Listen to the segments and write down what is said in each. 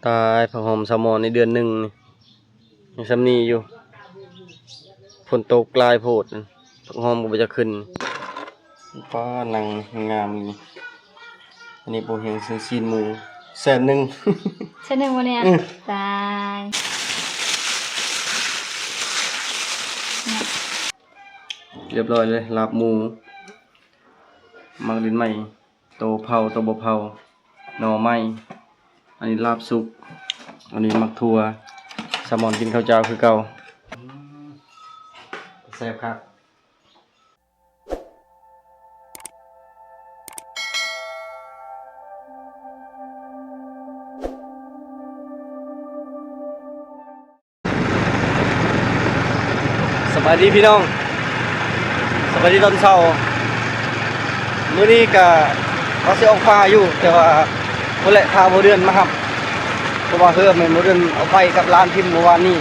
ຕາຍ ຜັກຫອມສາວມອນໃນເດືອນໜຶ່ງນີ້ ຍັງສ່ຳນີ້ຢູ່. ຝົນຕົກຫຼາຍໂພດ ຜັກຫອມກໍບໍ່ຢາກຂຶ້ນ. ປ້າ ນັ່ງງາມນີ້. ອັນນີ້ບໍ່ແຮງ ຊື້ຊີ້ນໝູແສນໜຶ່ງ. ແສນໜຶ່ງບໍ່ນີ້? ອື ຕາຍ. ຮຽບຮ້ອຍເລີຍ ລາບໝູ ໝາກດິນໄມ້ ໂຕເຜົາ ໂຕບໍ່ເຜົາ ໜໍ່ໄມ້. ອັນນີ້ລາບສຸກ. ອັນນີ້ໝາກຖົ່ວ. ສາວມອນກິນເຂົ້າເຈົ້າຄືເກົ່າ. ອືມ ແຊບຄັກ. ສະບາຍດີພີ່ນ້ອງ ສະບາຍດີຕອນເຊົ້າ. ມື້ນີ້ກະວ່າຊິອອກປ່າຢູ່ ແຕ່ວ່າພຸ້ນແຫຼະ ຖ້າບໍ່ເດືອນມາຮັບ ເພາະວ່າເຮືອແມ່ນບໍ່ເດືອນເອົາໄປກັບຫຼານພິມມື້ວານນີ້.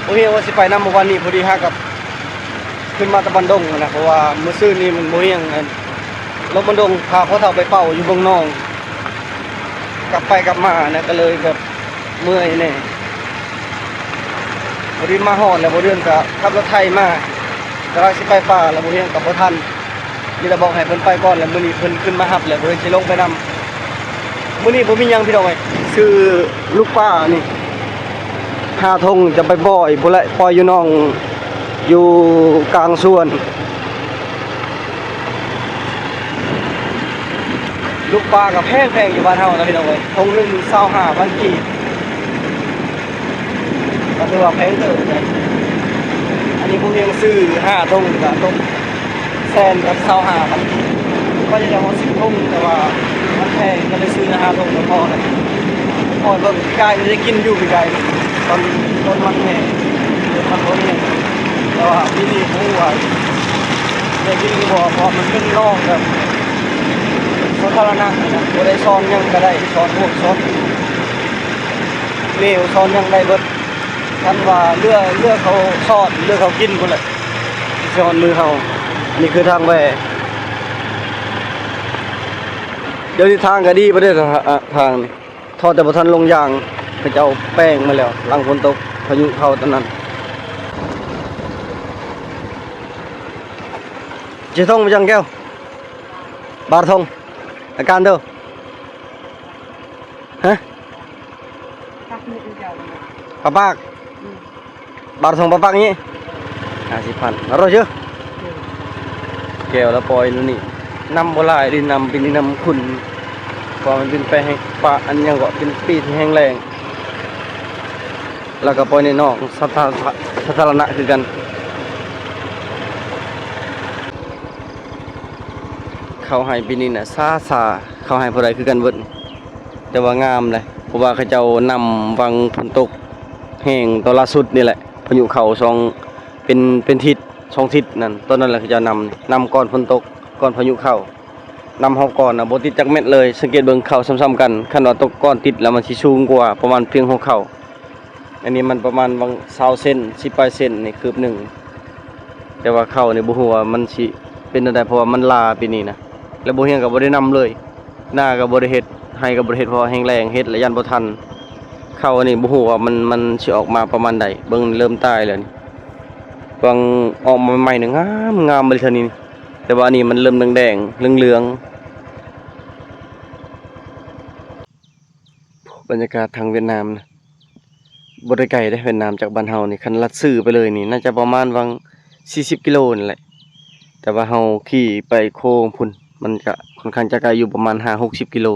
ບໍ່ຮູ້ວ່າຊິໄປນຳ ມື້ວານນີ້ພໍດີຫາກັບຂຶ້ນມາແຕ່ບ້ານດົງຫັ້ນນະ ເພາະວ່າມື້ຊືນນີ້ມັນບໍ່ຮຽງ ລົງບ້ານດົງ ພາພໍ່ເຖົ້າໄປເປົ່າຢູ່ເມືອງນອງ ກັບໄປກັບມານະ ກໍເລີຍແບບ ເມື່ອຍແດ່. ພໍດີມາຮອດແລ້ວ ບໍ່ເດືອນກໍຂັບລົດໄຖມາ ກຳລັງຊິໄປປ່າ ແລ້ວບໍ່ຮຽງກໍບໍ່ທັນ ມີແຕ່ບອກໃຫ້ເພິ່ນໄປກ່ອນ ແລ້ວມື້ນີ້ເພິ່ນຂຶ້ນມາຮັບ ແລ້ວບໍ່ເດືອນຊິລົງໄປນຳ. ມື້ນີ້ບໍ່ມີຫຍັງພີ່ນ້ອງເອີຍ ຊື້ລູກປານີ້ ຫ້າຖົງ ຈະໄປປ່ອຍພຸ້ນແຫຼະ ປ່ອຍຢູ່ໜອງ ຢູ່ກາງສວນ. ລູກປາກໍແພງໆ ຢູ່ບ້ານເຮົານະພີ່ນ້ອງເອີຍ ຖົງໜຶ່ງຊາວຫ້າພັນກີບ ກໍຖືວ່າແພງເຕີບເດ. ອັນນີ້ຜູ້ຮຽງຊື້ຫ້າຖົງກໍຕົກແສນກັບຊາວຫ້າພັນກີບ ວ່າຈະໄດ້ຮອດສິບຖົງ ແຕ່ວ່າມັນແພງ ກໍເລີຍຊື້ແຕ່ຫ້າຖົງກໍພໍແລ້ວ. ຂ້ອຍເບິ່ງປີກາຍນີ້ໄດ້ກິນຢູ່ ປີກາຍນີ້ ຕອນ ຕອນມັນແຫ້ງ ມັນບໍ່ແຫ້ງ ແຕ່ວ່າປີນີ້ບໍ່ຮູ້ວ່າໄດ້ກິນຫຼືບໍ່ ເພາະມັນເປັນໜອງແບບສາທາລະນະນະ ບໍ່ໄດ້ຊ້ອນຫຍັງກໍໄດ້ ຊ້ອນໂຫດ ຊ້ອນແນວ ຊ້ອນຫຍັງໄດ້ເບິດ. ຄັນວ່າເຫຼືອ ເຫຼືອເຂົາຊ້ອນ ເຫຼືອເຂົາກິນພຸ້ນແຫຼະ ຊິຮອດມືເຮົາ. ອັນນີ້ຄືທາງແວ່ ດຽວນີ້ທາງກໍດີປານໃດ ທາງນີ້ ທໍ່ແຕ່ບໍ່ທັນລົງຢາງ ເຂົາເຈົ້າແປງມາແລ້ວ ຫຼັງຝົນຕົກ ພາຍຸເຂົ້າຕອນນັ້ນ. ເຈທົ່ງໄປຈັ່ງແກ້ວ ບາດທົ່ງ ອາການເດີ ຮະ? ປາປາກ ອືມ ບາດສອງປາປາກນີ້ ຫ້າສິບພັນ ຮອດເຊີ ແກ້ວລະປ່ອຍໂນ່ນນີ້ ນ້ຳບໍ່ຫຼາຍເດ້ ນ້ຳປີນີ້ນ້ຳຂຸ່ນ ເພາະວ່າມັນເປັນແປງ ປະ ອັນຫຍັງເກາະ ເປັນປີທີ່ແຫ້ງແລ້ງ ແລ້ວກໍປ່ອຍໃນໜອງສາທາ ສາທາລະນະຄືກັນ. ເຂົ້າໄຮ່ປີນີ້ນະຊ້າໆ ເຂົ້າໄຮ່ຜູ້ໃດຄືກັນເບິດ ແຕ່ວ່າງາມເດ້ ເພາະວ່າເຂົາເຈົ້ານຳຫວ່າງຝົນຕົກແຮງຕອນລ່າສຸດນີ້ແຫຼະ ພາຍຸເຂົ້າສອງ ເປັນ ເປັນທິດສອງທິດນັ້ນ ຕອນນັ້ນແຫຼະເຂົາເຈົ້ານຳ ນຳກ່ອນຝົນຕົກ ກ່ອນພາຍຸເຂົ້າ ນຳຮອບກ່ອນນະ ບໍ່ຕິດຈັກເມັດເລີຍ. ສັງເກດເບິ່ງເຂົ້າຊ້ຳໆກັນ ຄັນວ່າຕົກກ່ອນຕິດແລ້ວມັນຊິສູງກວ່າ ປະມານພຽງຫົວເຂົ່າ. ອັນນີ້ມັນປະມານຫວ່າງຊາວເຊັນ ສິບປາຍເຊັນນີ້ຄືບໜຶ່ງ ແຕ່ວ່າເຂົ້ານີ້ບໍ່ຮູ້ວ່າມັນຊິເປັນແນວໃດ ເພາະວ່າມັນຫຼ້າປີນີ້ນະ ແລ້ວບໍ່ຮຽງກໍບໍ່ໄດ້ນຳເລີຍ ນາກໍບໍ່ໄດ້ເຮັດ ໄຮ່ກໍບໍ່ໄດ້ເຮັດ ເພາະວ່າແຫ້ງແລ້ງ ເຮັດແລ້ວຢ້ານບໍ່ທັນ. ເຂົ້າອັນນີ້ບໍ່ຮູ້ວ່າມັນ ມັນຊິອອກມາປະມານໃດ ເບິ່ງເລີ່ມຕາຍແລ້ວນີ້ ຫວ່າງອອກມາໃໝ່ໆນີ້ງາມ ງາມເລີຍເທື່ອນີ້ ແຕ່ວ່າອັນນີ້ມັນເລີ່ມແດງໆ ເຫຼືອງໆ. ບັນຍາກາດທາງຫວຽດນາມນະ ບໍ່ໄດ້ໄກເດ້ ຫວຽດນາມຈາກບ້ານເຮົານີ້ ຄັນລັດຊື່ໄປເລີຍນີ້ ໜ້າຈະປະມານຫວ່າງສີ່ສິບກິໂລນີ້ແຫຼະ ແຕ່ວ່າເຮົາຂີ່ໄປໂຄ້ງພຸ້ນ ມັນກະຄ່ອນຂ້າງຈະໄກຢູ່ ປະມານຫ້າຫົກສິບກິໂລ.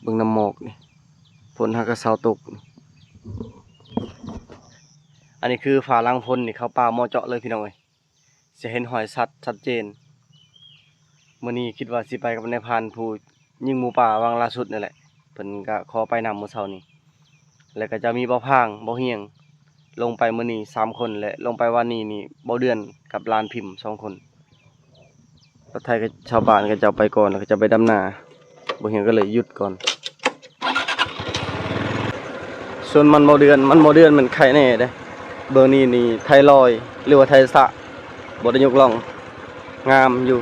ເບິ່ງນ້ຳໝອກນີ້ ຝົນຫາກະເຊົາຕົກ. ອັນນີ້ຄືຝາຫຼັງຝົນນີ້ ເຂົ້າປ່າໝໍ້ເຈາະເລີຍພີ່ນ້ອງເອີຍ. ຈະເຫັນຮອຍຊັດ ຊັດເຈນ. ມື້ນີ້ຄິດວ່າຊິໄປກັບນາຍພານຜູ້ຍິງໝູປ່າຫວ່າງລ່າສຸດນີ້ແຫຼະ ເພິ່ນກະຂໍໄປນຳມື້ເຊົ້ານີ້ ແລະກະຈະມີບ່າວພາງ ບ່າວຮຽງ ລົງໄປມື້ນີ້ສາມຄົນ ແລະລົງໄປວານນີ້ນີ້ ບ່າວເດືອນກັບຫຼານພິມສອງຄົນ. ລົດໄຖກັບຊາວບ້ານເຂົາເຈົ້າໄປກ່ອນ ແລ້ວເຂົາເຈົ້າໄປດຳນາ ບ່າວຮຽງກໍເລີຍຢຸດກ່ອນ. ສ່ວນມັນບ່າວເດືອນ ມັນບ່າວເດືອນແມ່ນໄຄແນ່ເດ້ ເບື້ອງນີ້ນີ້ໄຖລອຍ ຫຼືວ່າໄຖສະ ບໍ່ໄດ້ຍົກລ່ອງ ງາມຢູ່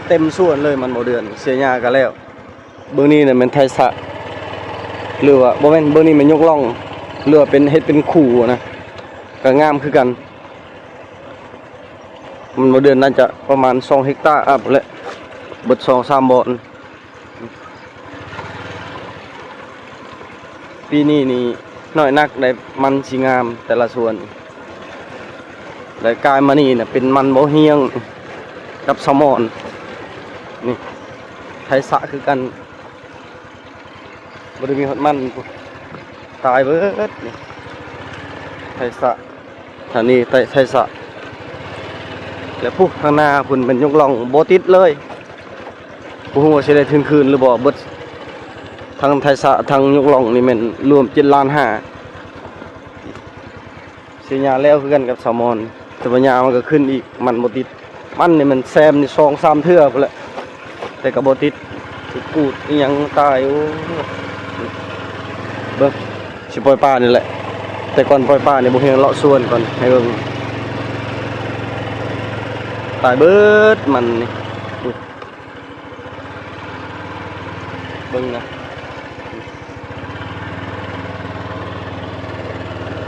ເຕັມສວນເລີຍ ມັນບໍ່ເດືອນ ເສຍຫຍ້າກໍແລ້ວ. ເບື້ອງນີ້ນະແມ່ນໄຖສະ ຫຼືວ່າບໍ່ແມ່ນ ເບື້ອງນີ້ແມ່ນຍົກລ່ອງ ຫຼືວ່າເປັນ ເຮັດເປັນຄູນະ ກໍງາມຄືກັນ. ມັນບໍ່ເດືອນ ໜ້າຈະປະມານສອງເຮັກຕາອັບແຫຼະ ເບິດສອງສາມບ່ອນ. ປີນີ້ນີ້ນ້ອຍໜັກໄດ້ ມັນຊິງາມແຕ່ລະສວນ ແລະກາຍມານີ້ນະເປັນມັນບໍ່ຮຽງກັບສະໝອນ ນີ້ໄຖສະຄືກັນ. ບໍ່ໄດ້ມີຮອດມັນ ຕາຍເບິດນີ້ ໄຖສະ ທາງນີ້ໄຖ ໄຖສະ ແລະພຸ້ນທາງໜ້າພຸ້ນແມ່ນຍົກລ່ອງບໍ່ຕິດເລີຍ. ບໍ່ຮູ້ວ່າຊິໄດ້ທຶນຄືນຫຼືບໍ່ ເບິດທັງໄຖສະ ທັງຍົກລ່ອງນີ້ແມ່ນລວມເຈັດລ້ານຫ້າ. ເສຍຫຍ້າແລ້ວຄືກັນກັບສາວມອນ ແຕ່ວ່າຫຍ້າມັນກໍຂຶ້ນອີກ ມັນບໍ່ຕິດ. ມັນນີ້ມັນແຊມນີ້ສອງສາມເທື່ອພຸ້ນແຫຼະ ແຕ່ກໍບໍ່ຕິດ ຂູດອີຫຍັງຕາຍ. ໂອ້ ເບິ່ງ ຊິປ່ອຍປານີ້ແຫຼະ ແຕ່ກ່ອນປ່ອຍປານີ້ ບໍ່ຮຽງເລາະສວນກ່ອນ ໃຫ້ເບິ່ງ ຕາຍເບິດມັນນີ້. ເບິ່ງນະ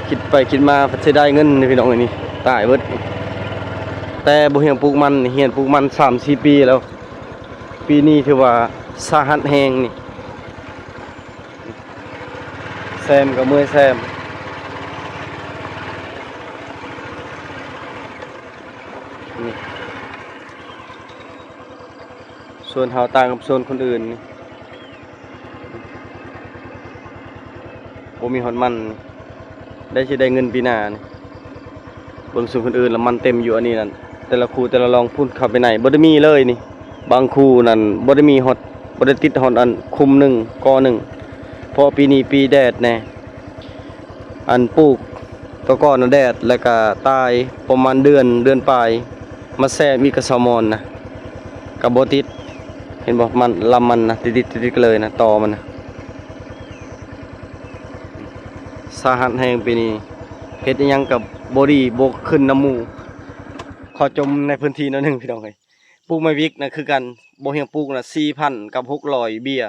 ຄິດໄປຄິດມາພັດເສຍດາຍເງິນນີ້ພີ່ນ້ອງເອີຍ ນີ້ຕາຍເບິດ. ແຕ່ບໍ່ຮຽງປູກມັນນີ້ ຮຽນປູກມັນສາມສີ່ປີແລ້ວ ປີນີ້ຖືວ່າສາຫັດແຮງນີ້ ແຊມກໍເມື່ອຍແຊມ ນີ້ ສວນເຮົາຕ່າງກັບສວນຄົນອື່ນ ບໍ່ມີຮອດມັນ ໄດ້ຊິໄດ້ເງິນປີໜ້ານີ້. ເບິ່ງສວນຄົນອື່ນລະມັນເຕັມຢູ່ ອັນນີ້ນັ້ນ ແຕ່ລະຄູ່ແຕ່ລະລ່ອງພຸ້ນ ເຂົ້າໄປໃນບໍ່ໄດ້ມີເລີຍນີ້. ບາງຄູ່ນັ້ນບໍ່ໄດ້ມີຮອດ ບໍ່ໄດ້ຕິດຮອດອັນຄຸມໜຶ່ງ ກໍໜຶ່ງ ເພາະປີນີ້ປີແດດແດ່ ອັນປູກ ແຕ່ກ່ອນນະແດດ ແລ້ວກະຕາຍປະມານເດືອນ ເດືອນປາຍ ມາແຊມອີກກະສາວມອນນະ ກະບໍ່ຕິດ. ເຫັນບໍ່ ມັນ ລຳມັນນະ ຕິດໆ ຕິດໆ ກັນເລີຍນະ ຕໍມັນນະ. ສາຫັດແຮງປີນີ້ ເຮັດອີ່ຫຍັງກະບໍ່ດີ ບໍ່ຂຶ້ນນຳໝູ່ ຂໍຈົ່ມໃນພື້ນທີ່ໜ້ອຍໜຶ່ງພີ່ນ້ອງເອີຍ. ປູກໄມ້ວິກນະຄືກັນ ບໍ່ຮຽງປູກນະ ສີ່ພັນກັບຫົກຮ້ອຍເບ້ຍ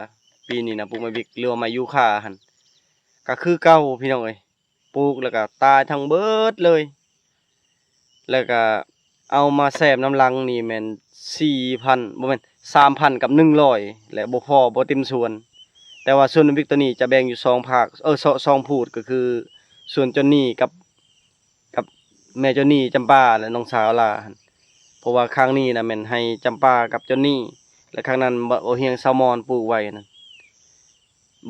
ປີນີ້ນະ ປູກໄມ້ວິກ ຫຼືວ່າໄມ້ຢູຄາຫັ້ນ ກະຄືເກົ່າພີ່ນ້ອງເອີຍ. ປູກແລ້ວກະຕາຍທັງເບິດເລີຍ ແລ້ວກະເອົາມາແຊມນຳຫຼັງນີ້ແມ່ນສີ່ພັນ ບໍ່ແມ່ນ ສາມພັນກັບໜຶ່ງຮ້ອຍ ແລະ ບໍ່ພໍ ບໍ່ເຕັມສວນ. ແຕ່ວ່າສວນນ້ອງວິກໂຕນີ້ຈະແບ່ງຢູ່ສອງພາກ ເອີ ສອງ ສອງພູດ ກໍຄືສວນຈອນນີກັບ ກັບແມ່ຈອນນີ ຈຳປາ ແລະ ນ້ອງສາວລາຫັ້ນ ເພາະວ່າຂ້າງນີ້ນະແມ່ນໄຮ່ຈຳປາກັບຈອນນີ ແລະ ຂ້າງນັ້ນບໍ່ ບໍ່ຮຽງ ສາວມອນປູກໄວ້ນັ້ນ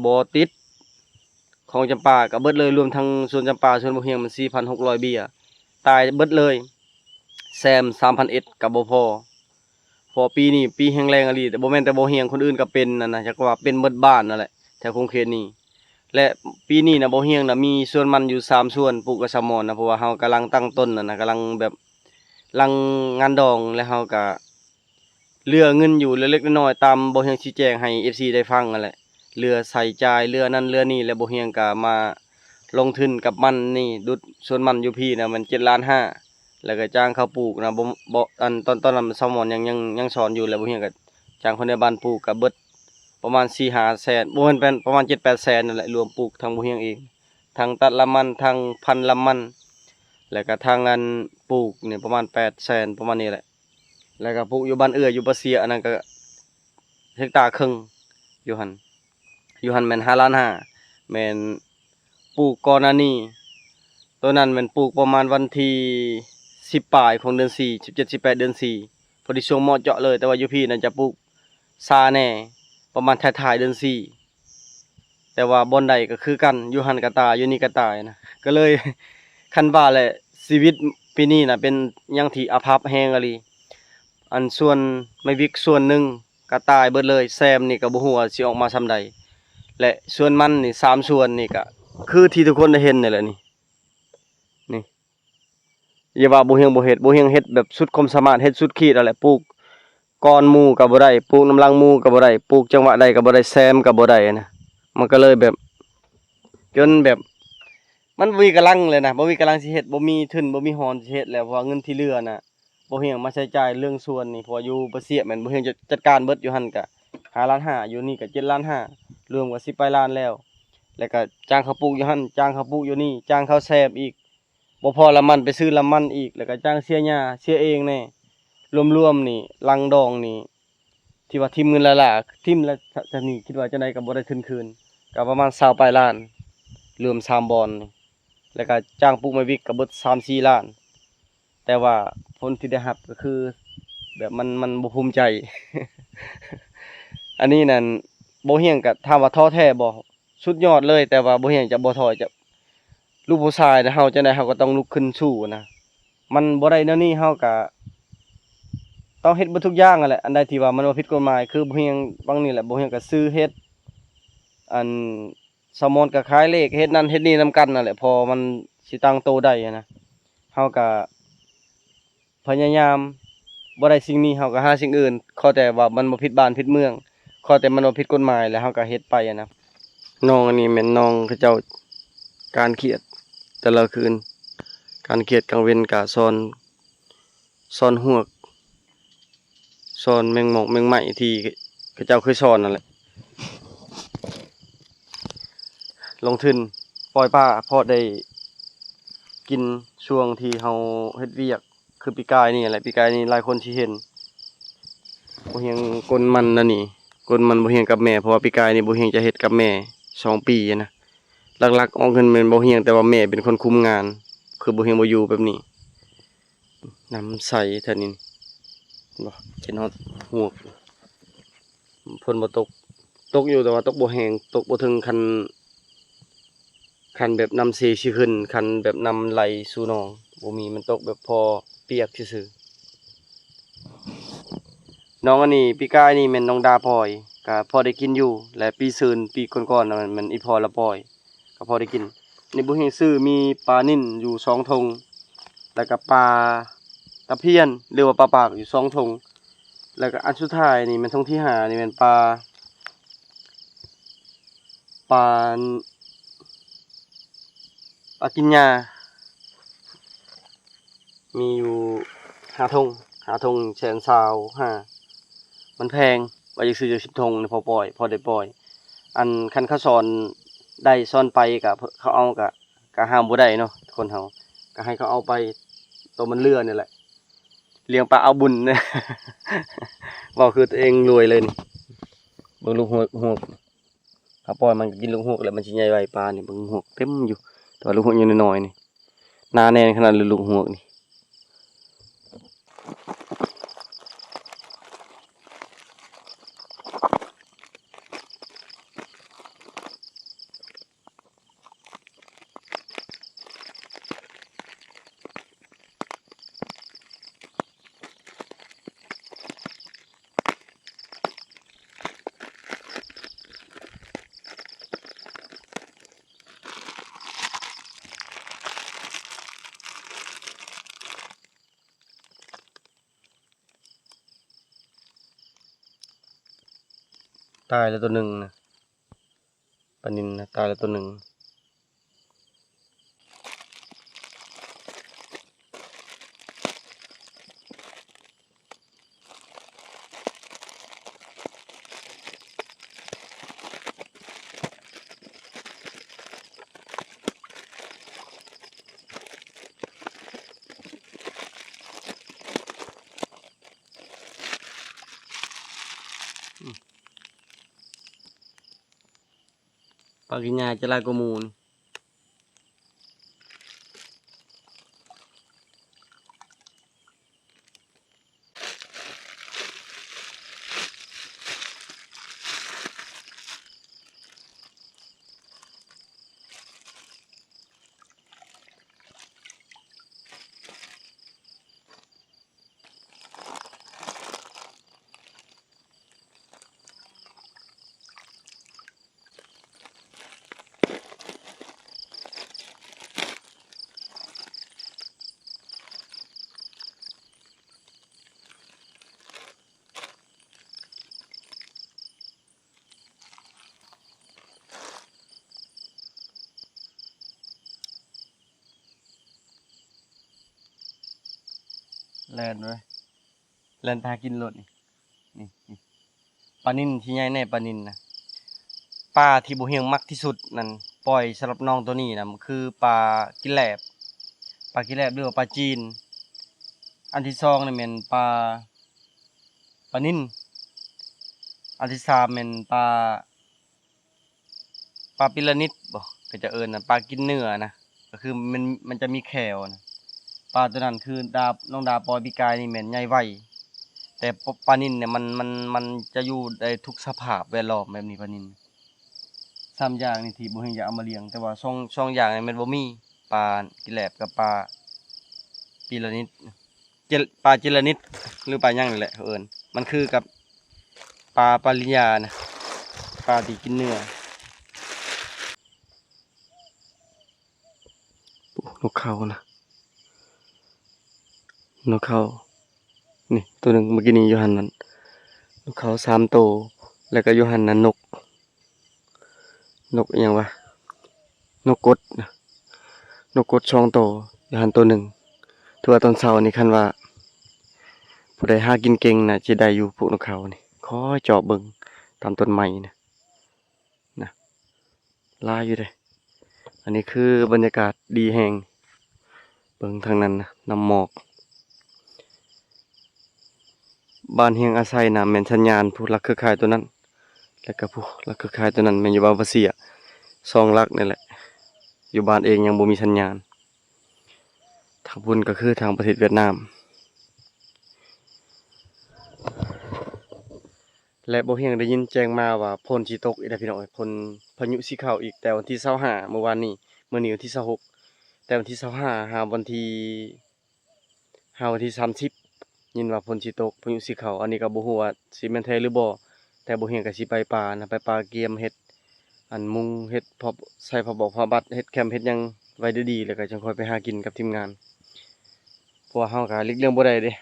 ບໍ່ຕິດ ຂອງຈຳປາກໍເບິດເລີຍ ລວມທັງສວນຈຳປາ ສວນບໍ່ຮຽງ ມັນສີ່ພັນຫົກຮ້ອຍເບ້ຍ ຕາຍເບິດເລີຍ ແຊມສາມພັນເອັດກໍບໍ່ພໍ. ເພາະປີນີ້ປີແຮງແລ້ງອີ່ຫຼີ ແຕ່ບໍ່ແມ່ນແຕ່ບໍ່ຮຽງ ຄົນອື່ນກໍເປັນນັ້ນນະ ຈັກວ່າເປັນເບິດບ້ານນັ້ນແຫຼະ ແຖວຂົງເຂດນີ້. ແລະ ປີນີ້ນະບໍ່ຮຽງນະມີສວນມັນຢູ່ສາມສວນ ປູກກັບສາວມອນນະ ເພາະວ່າເຮົາກຳລັງຕັ້ງຕົ້ນນັ້ນນະ ກຳລັງແບບຫຼັງງານດອງ ແລະ ເຮົາກະ ເຫຼືອເງິນຢູ່ເລັກໆນ້ອຍໆ ຕາມບໍ່ຮຽງຊີ້ແຈງໃຫ້ເອັຟຊີໄດ້ຟັງຫັ້ນແຫຼະ ເຫຼືອໃຊ້ຈ່າຍ ເຫຼືອນັ້ນເຫຼືອນີ້ ແລ້ວບໍ່ຮຽງກະມາລົງທຶນກັບມັນນີ້ ດຸດສວນມັນຢູ່ພີ້ນະ ມັນເຈັດລ້ານຫ້າ ແລ້ວກະຈ້າງເຂົາປູກນະ ບໍ່ ບໍ່ ອັນ ຕອນ ຕອນນັ້ນສາວມອນຍັງ ຍັງ ຍັງສອນຢູ່ ແລ້ວບໍ່ຮຽງກະຈ້າງຄົນໃນບ້ານປູກກະເບິດປະມານສີ່ຫ້າແສນ ບໍ່ແມ່ນ ປະມານເຈັດແປດແສນນັ້ນແຫຼະ ລວມປູກທັງບໍ່ຮຽງເອງ ທັງຕັດລະມັນ ທັງພັນລະມັນ ແລ້ວກະທັງອັນປູກນີ້ປະມານແປດແສນ ປະມານນີ້ແຫຼະ. ແລ້ວກໍປູກຢູ່ບ້ານເອື້ອ ຢູ່ປາເຊຍ ອັນນັ້ນກໍເຮັກຕາເຄິ່ງ ຢູ່ຫັ້ນ ຢູ່ຫັ້ນແມ່ນຫ້າລ້ານຫ້າ ແມ່ນປູກກ່ອນໜ້ານີ້ ໂຕນັ້ນແມ່ນປູກປະມານວັນທີສິບປາຍຂອງເດືອນສີ່ ສິບເຈັດ ສິບແປດ ເດືອນສີ່ ພໍດີຊ່ວງເໝາະເຈາະເລີຍ ແຕ່ວ່າຢູ່ພີ້ນັ້ນຈະປູກຊ້າແດ່ ປະມານທ້າຍໆເດືອນສີ່ ແຕ່ວ່າບ່ອນໃດກໍຄືກັນ ຢູ່ຫັ້ນກໍຕາຍ ຢູ່ນີ້ກໍຕາຍນະ ກໍເລີຍ ຄັນວ່າແຫຼະ ຊີວິດປີນີ້ນະເປັນຫຍັງທີ່ອາພັບແຮງອີ່ຫຼີ ອັນສວນໄມ້ວິກສວນໜຶ່ງກໍຕາຍເບິດເລີຍ ແຊມນີ້ກໍບໍ່ຮູ້ວ່າຊິອອກມາສ່ຳໃດ ແລະ ສວນມັນນີ້ສາມສວນນີ້ກໍຄືທີ່ທຸກຄົນໄດ້ເຫັນນີ້ແຫຼະນີ້ ນີ້ ຢ່າວ່າບໍ່ຮຽງບໍ່ເຮັດ ບໍ່ຮຽງເຮັດແບບສຸດຄວາມສາມາດ ເຮັດສຸດຂີດຫັ້ນແຫຼະ ປູກກ່ອນໝູ່ກໍບໍ່ໄດ້ ປູກນຳຫຼັງໝູ່ກໍບໍ່ໄດ້ ປູກຈັງຫວະໃດກໍບໍ່ໄດ້ ແຊມກໍບໍ່ໄດ້ນະ ມັນກໍເລີຍແບບ ຈົນແບບ ມັນບໍ່ມີກຳລັງເລີຍນະ ບໍ່ມີກຳລັງຊິເຮັດ ບໍ່ມີທຶນ ບໍ່ມີຮອນຊິເຮັດແລ້ວ ເພາະວ່າເງິນທີ່ເຫຼືອນະ ບໍ່ຮຽງມາໃຊ້ຈ່າຍເລື່ອງສວນນີ້ ເພາະວ່າຢູ່ປາຊຽກແມ່ນບໍ່ຮຽງຈະຈັດການເບິດ ຢູ່ຫັ້ນກະຫ້າລ້ານຫ້າ ຢູ່ນີ້ກະເຈັດລ້ານຫ້າ ລວມກະສິບປາຍລ້ານແລ້ວ ແລ້ວກະຈ້າງເຂົາປູກຢູ່ຫັ້ນ ຈ້າງເຂົາປູກຢູ່ນີ້ ຈ້າງເຂົາແຊມອີກ ບໍ່ພໍລະມັນໄປຊື້ລະມັນອີກ ແລ້ວກະຈ້າງເສຍຫຍ້າເສຍເອງແດ່ ລວມໆນີ້ຫຼັງດອງນີ້ ທີ່ວ່າຖິ້ມເງິນຫຼາຍໆ ຖິ້ມລະ ຈະນີ້ຄິດວ່າຈັ່ງໃດກໍບໍ່ໄດ້ທຶນຄືນ ກໍປະມານຊາວປາຍລ້ານ ລວມສາມບ່ອນນີ້ ແລ້ວກໍຈ້າງປູກໄມ້ວິກກໍເບິດສາມສີ່ລ້ານ ແຕ່ວ່າຜົນທີ່ໄດ້ຮັບກໍຄືແບບມັນ ມັນບໍ່ພູມໃຈ ອັນນີ້ນັ້ນ ບໍ່ຮຽງກໍຖາມວ່າທໍ້ແທ້ບໍ່? ສຸດຍອດເລີຍ ແຕ່ວ່າບໍ່ຮຽງຈະບໍ່ຖອຍ ຈະ ລູກຜູ້ຊາຍນະ ເຮົາຈັ່ງໃດເຮົາກໍຕ້ອງລຸກຂຶ້ນສູ້ນະ ມັນບໍ່ໄດ້ແນວນີ້ ເຮົາກະຕ້ອງເຮັດເບິດທຸກຢ່າງຫັ້ນແຫຼະ ອັນໃດທີ່ວ່າມັນບໍ່ຜິດກົດໝາຍ ຄືບໍ່ຮຽງຫວ່າງນີ້ແຫຼະ ບໍ່ຮຽງກະຊື້ເຮັດ ອັນສາວມອນກະຂາຍເລກ ເຮັດນັ້ນເຮັດນີ້ນຳກັນຫັ້ນແຫຼະ ພໍມັນຊິຕັ້ງໂຕໄດ້ຫັ້ນນະ ເຮົາກະ ພະຍາຍາມ ບໍ່ໄດ້ສິ່ງນີ້ເຮົາກໍຫາສິ່ງອື່ນ ຂໍແຕ່ວ່າມັນບໍ່ຜິດບ້ານຜິດເມືອງ ຂໍແຕ່ມັນບໍ່ຜິດກົດໝາຍ ແລ້ວເຮົາກໍເຮັດໄປຫັ້ນນະ. ໜອງອັນນີ້ແມ່ນໜອງເຂົາເຈົ້າການຂຽດແຕ່ລະຄືນ ການຂຽດກາງເວັນກະຊ່ອນ ຊ່ອນຮວກ ຊ່ອນແມງໝອກແມງໄມ້ທີ່ເຂົາເຈົ້າເຄີຍຊ່ອນນັ້ນແຫຼະ. ລົງທຶນປ່ອຍປາພໍໄດ້ກິນຊ່ວງທີ່ເຮົາເຮັດວຽກ ຄືປີກາຍນີ້ແຫຼະ ປີກາຍນີ້ຫຼາຍຄົນຊິເຫັນ ບໍ່ຮຽງກົ້ນມັນນະນີ້ ກົ້ນມັນບໍ່ຮຽງກັບແມ່ ເພາະວ່າປີກາຍນີ້ບໍ່ຮຽງຈະເຮັດກັບແມ່ສອງປີນະ ຫຼັກໆອອກເງິນແມ່ນບໍ່ຮຽງ ແຕ່ວ່າແມ່ເປັນຄົນຄຸມງານ ຄືບໍ່ຮຽງບໍ່ຢູ່ແບບນີ້. ນ້ຳໃສແທ້ນີ້ ເຫັນບໍ່ ເຫັນຮອດຮວກ ຝົນບໍ່ຕົກ ຕົກຢູ່ ແຕ່ວ່າຕົກບໍ່ແຮງ ຕົກບໍ່ເຖິງຂັ້ນ ຂັ້ນແບບນ້ຳເຊຊິຂຶ້ນ ຂັ້ນແບບນ້ຳໄຫຼສູ່ໜອງ ບໍ່ມີ ມັນຕົກແບບພໍປຽກຊື່ໆ. ໜອງອັນນີ້ ປີກາຍນີ້ແມ່ນໜອງດາປ່ອຍ ກະພໍໄດ້ກິນຢູ່ ແລະ ປີຊືນ ປີກ່ອນໆ ນັ້ນແມ່ນອີ່ພໍ່ລະປ່ອຍ ກໍພໍໄດ້ກິນ. ນີ້ບໍ່ຮຽງຊື້ມີປານິນຢູ່ສອງຖົງ ແລ້ວກໍປາຕະພຽນ ຫຼືວ່າປາປາກຢູ່ສອງຖົງ ແລ້ວກໍອັນສຸດທ້າຍນີ້ແມ່ນຖົງທີຫ້ານີ້ແມ່ນປາ ປາ ປາກິນຫຍ້າ ມີຢູ່ຫ້າຖົງ ຫ້າຖົງແສນຊາວຫ້າ ມັນແພງ ວ່າຢາກຊື້ຈັກສິບຖົງນີ້ພໍປ່ອຍ ພໍໄດ້ປ່ອຍ ອັນຄັນເຂົາຊ່ອນໄດ້ຊ່ອນໄປກະເຂົາເອົາກະ ກະຫ້າມບໍ່ໄດ້ເນາະ ຄົນເຮົາກະໃຫ້ເຂົາເອົາໄປ ໂຕມັນເຫຼືອນີ້ແຫຼະ ລ້ຽງປາເອົາບຸນ ເວົ້າຄືຕົວເອງລວຍເລີຍນີ້ ເບິ່ງລູກຮວກ ຮວກ ເຮົາປ່ອຍມັນກໍກິນລູກຮວກແຫຼະ ມັນຊິໃຫຍ່ໄວປານີ້ ເບິ່ງຮວກເຕັມຢູ່ ແຕ່ວ່າລູກຮວກຍັງນ້ອຍໆນີ້ ໜາແໜ້ນຂະໜາດເລີຍລູກຮວກນີ້. ຕາຍແລ້ວໂຕໜຶ່ງນະ ປານິນນະ ຕາຍແລ້ວໂຕໜຶ່ງ. ປາກິນຫຍ້າຈະຫຼາຍກວ່າໝູ່ນີ້. ເ ແລ່ນເວີຍ ແລ່ນໄປຫາກິນໂລດນີ້ ນີ້ ນີ້ ປານິນທີ່ໃຫຍ່ແດ່ ປານິນນະ. ປາທີ່ບໍ່ຮຽງມັກທີ່ສຸດນັ້ນ ປ່ອຍສຳລັບນ້ອງໂຕນີ້ນະ ຄືປາກິນແຫຼບ ປາກິນແຫຼບ ຫຼືວ່າປາຈີນ. ອັນທີສອງນີ້ແມ່ນປາ ປານິນ. ອັນທີສາມແມ່ນປາ ປາປີລະນິດບໍ ເຂົາເຈົ້າເອີ້ນນະ ປາກິນເນື້ອນະ ກໍຄືມັນ ມັນຈະມີແຂ້ວນະ. ປາໂຕນັ້ນຄືດາ ນ້ອງດາປ່ອຍປີກາຍນີ້ແມ່ນໃຫຍ່ໄວ ແຕ່ປາ ປານິນນີ້ມັນ ມັນ ມັນຈະຢູ່ໄດ້ທຸກສະພາບແວດລ້ອມແບບນີ້ ປານິນ. ສາມຢ່າງນີ້ທີ່ບໍ່ຮຽງຢາກເອົາມາລ້ຽງ ແຕ່ວ່າສອງ ສອງຢ່າງນີ້ແມ່ນບໍ່ມີ ປາກິນແຫຼບກັບປາປີລະນິດ ເຈ ປາຈິລະນິດ ຫຼືປາຫຍັງນີ້ແຫຼະເຂົາເອີ້ນ ມັນຄືກັບປາປາລິນຍານະ ປາທີ່ກິນເນື້ອ. ໂອ້ ນົກເຂົານະ ນົກເຂົາ ນີ້ໂຕໜຶ່ງ ເມື່ອກີ້ນີ້ຢູ່ຫັ້ນນັ້ນ ນົກເຂົາສາມໂຕ ແລ້ວກໍຢູ່ຫັ້ນນັ້ນນົກ ນົກອີ່ຫຍັງວະ ນົກກົດ ນົກກົດສອງໂຕ ຢູ່ຫັ້ນໂຕໜຶ່ງ. ຖືວ່າຕອນເຊົ້ານີ້ ຄັນວ່າຜູ້ໃດຫາກິນເກັ່ງນະ ຊິໄດ້ຢູ່ພວກນົກເຂົານີ້ ຄອຍຈອບເບິ່ງຕາມຕົ້ນໄມ້ນະ ນະ ຫຼາຍຢູ່ເດ້. ອັນນີ້ຄືບັນຍາກາດດີແຮງ ເບິ່ງທາງນັ້ນນະ ນ້ຳໝອກ. ບ້ານຮຽງອາໄສນະ ແມ່ນສັນຍານ ຜູ້ຫຼັກເຄືອຂ່າຍໂຕນັ້ນ ແລ້ວກໍຜູ້ຫຼັກເຄືອຂ່າຍໂຕນັ້ນແມ່ນຢູ່ບ້ານປາເຊຍ ສອງຫຼັກນີ້ແຫຼະ. ຢູ່ບ້ານເອງຍັງບໍ່ມີສັນຍານ. ທາງພຸ້ນກໍຄືທາງປະເທດຫວຽດນາມ. ແລະ ບໍ່ຮຽງໄດ້ຍິນແຈ້ງມາວ່າຝົນຊິຕົກອີກແລ້ວພີ່ນ້ອງເອີຍ ຝົນ ພາຍຸຊິເຂົ້າອີກແຕ່ວັນທີຊາວຫ້າ ມື້ວານນີ້ ມື້ນີ້ວັນທີຊາວຫົກ ແຕ່ວັນທີຊາວຫ້າຫາວັນທີ ຫາວັນທີສາມສິບ ຍິນວ່າຝົນຊິຕົກ ພາຍຸຊິເຂົ້າ. ອັນນີ້ກໍບໍ່ຮູ້ວ່າຊິແມ່ນແທ້ຫຼືບໍ່ ແຕ່ບໍ່ຮຽງກໍຊິໄປປ່ານະ ໄປປ່າກຽມເຮັດອັນມຸງ ເຮັດພອບ ໃສ່ຜ້າບອກຜ້າບັດ ເຮັດແຄມເຮັດຫຍັງໄວ້ດີໆ ແລ້ວກໍຈັ່ງຄ່ອຍໄປຫາກິນກັບທີມງານ ເພາະວ່າເຮົາກໍຫຼີກລ່ຽງບໍ່ໄດ້ເດ້.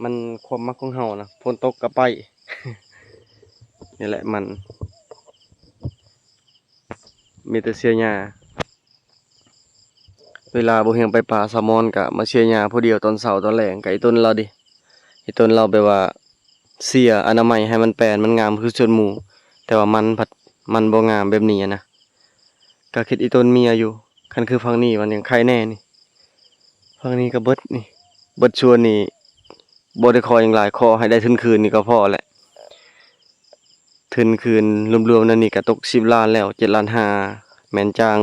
ມັນຄວາມມັກຂອງເຮົານະ ຝົນຕົກກໍໄປ ນີ້ແຫຼະ ມັນມີແຕ່ເສຍຫຍ້າ. ເວລາບໍ່ຮຽງໄປປ່າ ສາວມອນກໍມາເສຍຫຍ້າຜູ້ດຽວຕອນເຊົ້າຕອນແລງ ກໍອີ່ຕົນລາວເດ ອີ່ຕົນລາວແບບວ່າເສຍອະນາໄມໃຫ້ມັນແປນ ມັນງາມຄືສ່ວນໝູ່ ແຕ່ວ່າມັນພັດ ມັນບໍ່ງາມແບບນີ້ນະ. ກໍຄິດອີ່ຕົນເມຍຢູ່ ຄັນຄືຝັ່ງນີ້ມັນຍັງໄຄແດ່ນີ້ ຝັ່ງນີ້ກໍເບິດນີ້ ເບິດສວນນີ້ ບໍ່ໄດ້ຂໍຫຍັງຫຼາຍ ຂໍໃຫ້ໄດ້ທຶນຄືນນີ້ກໍພໍແຫຼະ. ທຶນຄືນລວມໆແນວນີ້ກໍຕົກສິບລ້ານແລ້ວ ເຈັດລ້ານຫ້າ ແມ່ນຈ້າງ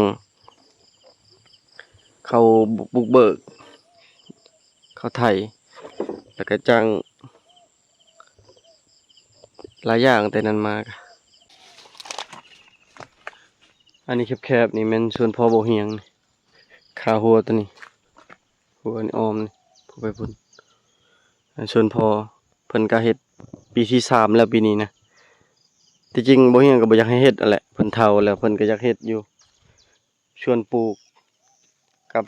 ເຂົາບຸກເບີກ ເຂົາໄຖ ແລ້ວກໍຈ້າງ ຫຼາຍຢ່າງແຕ່ນັ້ນມາກະ. ອັນນີ້ແຄບໆນີ້ແມ່ນສວນພໍ່ບໍ່ຮຽງ ຄາຫົວໂຕນີ້ ຫົວນີ້ອ້ອມນີ້ ຜູ້ໄປພຸ້ນ ອັນສວນພໍ່ເພິ່ນກະເຮັດປີທີສາມແລ້ວປີນີ້ນະ. ທີ່ຈິງບໍ່ຮຽງກໍບໍ່ຢາກໃຫ້ເຮັດຫັ້ນແຫຼະ ເພິ່ນເຖົ້າແລ້ວເພິ່ນກໍຢາກເຮັດຢູ່. ຊ່ວງປູກກັບ